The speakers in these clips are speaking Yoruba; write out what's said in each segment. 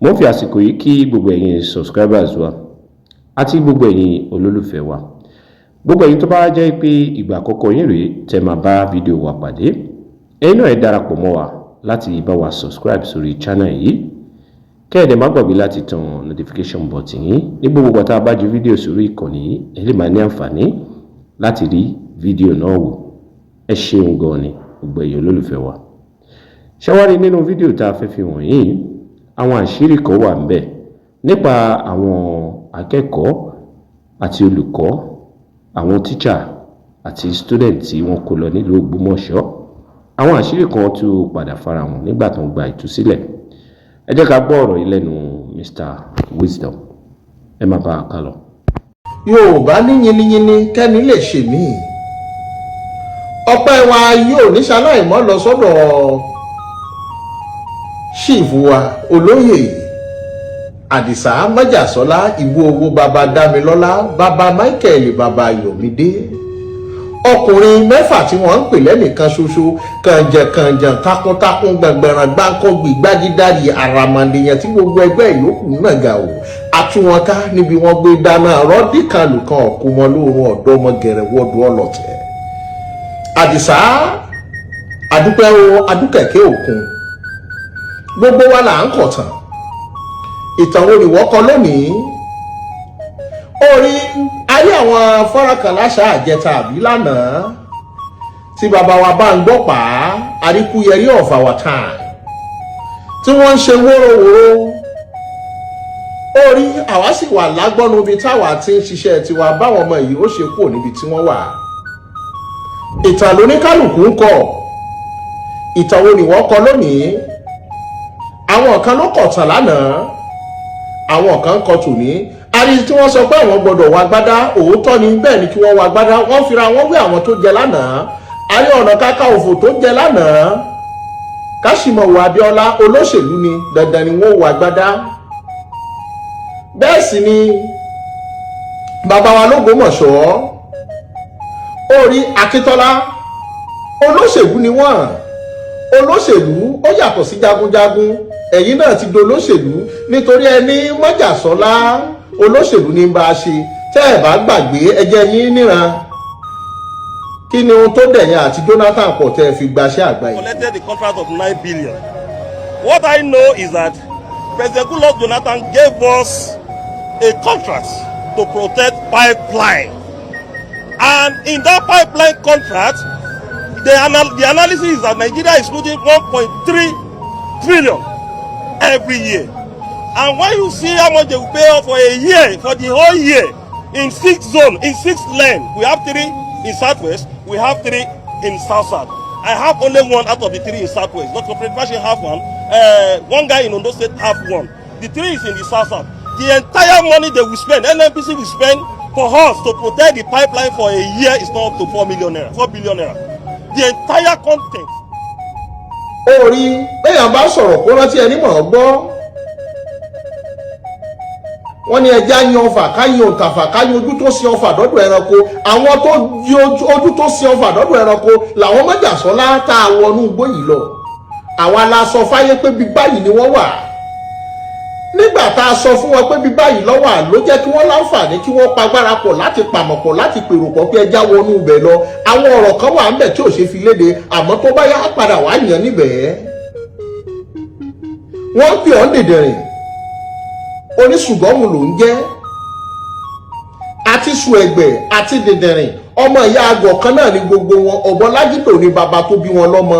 Mo ń fi àsìkò yìí kí gbogbo ẹ̀yin subscribers wa àti gbogbo ẹ̀yin olólùfẹ́ wa, gbogbo ẹ̀yin tó bá jẹ́ pé ìgbà àkọ́kọ́ yín rèé tẹ́ máa bá fídíò wa pàdé, ẹ̀yin náà ẹ darapọ̀ mọ́ wa láti bá wa subscribe sórí channel yìí, kẹ́ ẹ dẹ̀ má gbàgbé láti tan notification button yín. Ní gbogbo ìgbà tá a bá ju fídíò sórí ìkànnì yìí, ẹ lè máa ní àǹfààní láti rí fídíò náà wò. Ẹ ṣeun gan ni, gbogbo ẹ̀yin olólùfẹ́ wa. Ṣé nínú fídíò tá a fẹ́ fi wọ̀nyí, àwọn àṣírí kan wà ńbẹ̀ nípa àwọn akẹ́kọ̀ọ́ àti olùkọ́, àwọn tíṣà àti student tí wọ́n kó lọ nílùú Ògbómọ̀ṣọ́. Àwọn àṣírí kan tún padà farahàn nígbà tó ń gba ìtúsílẹ̀. Ẹ jẹ́ ká gbọ́ ọ̀rọ̀ yìí lẹ́nu Mr Wisdom. Ẹ má bá a kà lọ. Yorùbá ní yinniyinni kẹ́ni lè ṣe míì. Ọpẹ́ wa yóò ní ṣaláìmọ́ lọ sọ́dọ̀ chief wa, Olóyè Àdìsá Májàsọ́lá, ìbú owó, baba Dámilọ́lá, baba Michael, baba Yọ̀mídé, ọkùnrin mẹ́fà tí wọ́n ń pè lẹ́nìkan ṣoṣo, kànjàkànjà, takuntakun, gbàngbàràn, gbáǹkọ́gbì, gbágídárì, àràmàndìyàn tí gbogbo ẹgbẹ́ ìyókù náà gà ó àtúwọ̀nká níbi wọ́n gbé dáná rọ́ọ̀dì kan lùkan ọ̀kú mọ́ lóorun ọ̀dọ́mọ gẹ̀rẹ́wọ́dù ọlọ́tẹ̀. Àdìsá, adúpẹ́ o, adúkẹ̀kẹ́ òkun. Gbogbo wa là ń kọ̀tàn. Ìtàn wo ni wọ́n kọ lónìí? Orí ayé àwọn fọ́nrán kan láṣà àjẹta àbí lánàá tí bàbá wa bá ń gbọ́ pa àríkúyẹrí of our time tí wọ́n ń ṣe wórówóró orí àwa sì wà lágbọ́nu ibi táwa ti ń ṣiṣẹ́ tiwa, báwọn ọmọ yìí ó ṣe kúrò níbi tí wọ́n wà. Ìtàn lóníkálùkù ń kọ. Ìtàn wo ni wọ́n kọ lónìí? Àwọn kan ló kọ̀tàn lánàá, àwọn kan kọ tòní. Àrí tí wọ́n sọ pé àwọn gbọ́dọ̀ wọ agbádá, òótọ́ ni, bẹ́ẹ̀ ni kí wọ́n wọ agbádá. Wọ́n fira wọ́n wé àwọn tó jẹ lánàá. Ààrẹ Ọ̀nà Kakanfò tó jẹ lánàá, Káṣímọ̀wò Abíọ́lá, olóṣèlú ni, dandan ni wọ́n wọ agbádá. Bẹ́ẹ̀ sì ni bàbá wa l'Ógbómọ̀ṣọ́, orí Akíntọ́lá, olóṣèlú ni wọ́n. Olóṣèlú ó yàtọ̀ sí jagunjagun. Ẹ̀yin náà ti dolóṣèlú nítorí ẹni Mọ́jàsọ́lá, olóṣèlú ní bá a ṣe. Tẹ́ ẹ̀ bá gbàgbé, ẹjẹ́ yín níran. Kí ni ohun tó dẹ̀yìn àti Jonathan pọ̀ tẹ́ ẹ fi gbaṣẹ́ àgbà yìí? Collected the contract of 9 billion. What I know is that President Goodluck Jonathan gave us a contract to protect pipeline. And in that pipeline contract, the analysis is that Nigeria is losing 1.3 trillion every year. And when you see how much they will pay off for a year, for the whole year, in six zones, in six lane, we have three in Southwest, we have three in South South. I have only one out of the three in Southwest. Dr. Fred Fasehun have one. One guy in Ondo State have one. The three is in the South South. The entire money they will spend, NNPC will spend for us to protect the pipeline for a year is not up to 4 million naira, 4 billion naira. The entire content. Orí bẹ́yàn bá sọ̀rọ̀, kó rántí ẹni mọ̀ ọ́ gbọ́. Wọ́n ní ẹja yan ọfà, ká yan òǹtàfà, ká yan ojú tó sin ọfà dọ́dọ̀ ẹranko. Àwọn tó yan ojú tó sin ọfà dọ́dọ̀ ẹranko làwọn Mọ́jàsọ́lá tá a wọnú igbó yìí lọ. Àwa la sọ fáyé pé bí báyìí ni wọ́n wà. Nígbà tá a sọ fún wọn pé bí báyìí lọ́wọ́ à ló jẹ́ kí wọ́n láǹfààní kí wọ́n pagbára pọ̀ láti pàmọ̀pọ̀ láti pèrò pọ̀ pé ẹja wọnú ibẹ̀ lọ. Àwọn ọ̀rọ̀ kan wà ńbẹ̀ tí ò ṣe fi léde, àmọ́ tó bá yá padà wá yàn níbẹ̀. Wọ́n ń pè ọ́ dèdèrìn, oníṣùgọ́mù ló ń jẹ́. Àti sùn ẹ̀gbẹ́ àti dèdèrìn, ọmọ ìyá àgọ̀ kan náà ni gbogbo wọn. Ọ̀bọ lágídò ni bàbá tó bí wọn lọ́mọ.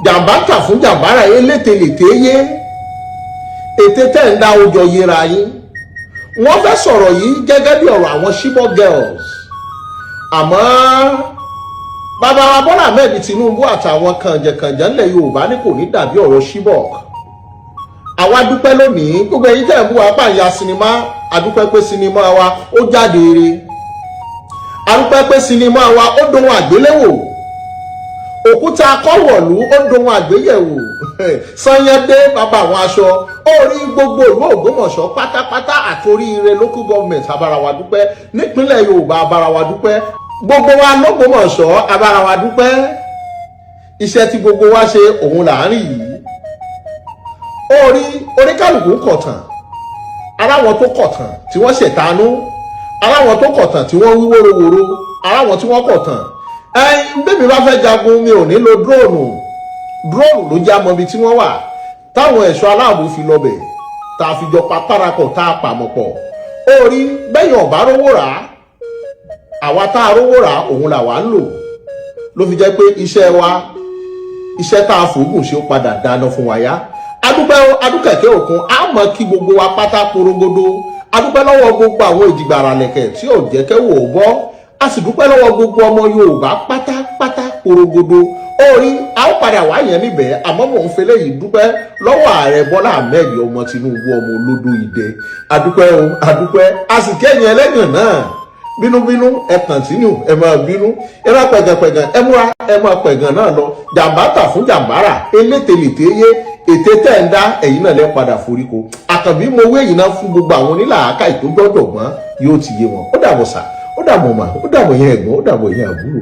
Jàǹbá ń tà fún jàǹbára, elételèté yé ètè tẹ́ ń dá ojọ yẹra yín. Wọ́n fẹ́ sọ̀rọ̀ yìí gẹ́gẹ́ bí ọ̀rọ̀ àwọn Chibok girls, àmọ́ bàbá wa Bọ́lá Ahmed Tinubu àtàwọn kànjẹ̀kànjẹ̀ ńlẹ̀ Yorùbá ní kò ní dàbí ọ̀rọ̀ Chibok. Àwa dúpẹ́ lónìí. Gbogbo ẹ̀yin tẹ́ ẹ̀ ń bú wa pààyà sinimá, adúpẹ́ pé sinimá wa ó jáde eré. Adúpẹ́ pé sinimá wa ó dohun àgbéléwò. Òkúta akọ́wọ̀lú ó dohun àgbéyẹ̀wò. Sanyẹ́dé bàbá àwọn aṣọ orí gbogbo ìlú Ògbómọ̀ṣọ́ pátápátá àtoríire local government, abárawa dúpẹ́. Nípínlẹ̀ Yorùbá, abárawa dúpẹ́. Gbogbo wa lÓgbómọ̀ṣọ́, abárawa dúpẹ́. Iṣẹ́ tí gbogbo wa ṣe òun là ń rí yìí. Orí oníkálukú ń kọ̀tàn, aráwọn tó kọ̀tàn tí wọ́n ṣètánú, aráwọn tó kọ̀tàn tí wọ́n wí wóróworó, aráwọn tí wọ́n kọ̀tàn. Ẹyin bẹ́ẹ̀ mi bá fẹ́ jagun, mi ò ní lo drone. Drone ló já mọ́ ibi tí wọ́n wà, táwọn ẹ̀ṣọ́ aláàbò fi lọ bẹ̀, tá a fi jọ pa parapọ̀, tá a pàmò pọ̀. Orí bẹ́yìn ọ̀bá rówó rà á, àwa tá a rówó rà á, òun làwa ń lò. Ló fi jẹ́ pé iṣẹ́ wa, iṣẹ́ tá a fòógùn ṣe, ó padà dáná fún wa yá. Adúpẹ́ adúkẹ̀kẹ́ òkun, á mọ̀ kí gbogbo wa pátá porongodo. Adúpẹ́ lọ́wọ́ gbogbo àwọn èjìgbàrà lẹ̀kẹ̀ tí ò jẹ́ kẹ́wò ó bọ́. A sì dúpẹ́ lọ́wọ́ gbogbo ọmọ Yorùbá pátápátá porongodo. Orí a ó padà wá yẹn níbẹ̀, àmọ́ mò ń fẹlẹ́ yìí dúpẹ́ lọ́wọ́ Ààrẹ Bọ́lá Ahmed ọmọ Tinubu, ọmọ olódò ìdẹ. Adúpẹ́ o, adúpẹ́. A sì kẹ́yìn ẹlẹ́gàn náà. Bínúbínú, ẹ continue, ẹ máa bínú, ẹ máa pẹ̀gànpẹ̀gàn, ẹ múra, ẹ máa pẹ̀gàn náà lọ. Jàǹbá tà fún jàǹbára, elételèté yé ètè tẹ̀ ń dá, ẹ̀yìn náà lẹ́ padà foríko. Àkànbí mo wé yìí náà fún gbogbo àwọn onílàákà tó gbọ́dọ̀gbọ́n, yóò ti yé wọn. Ó dàbọ̀ sà, ó dàbọ̀ mà, ó dàbọ̀ yẹn ẹ̀gbọ́n, ó dàbọ̀ yẹn àbúrò.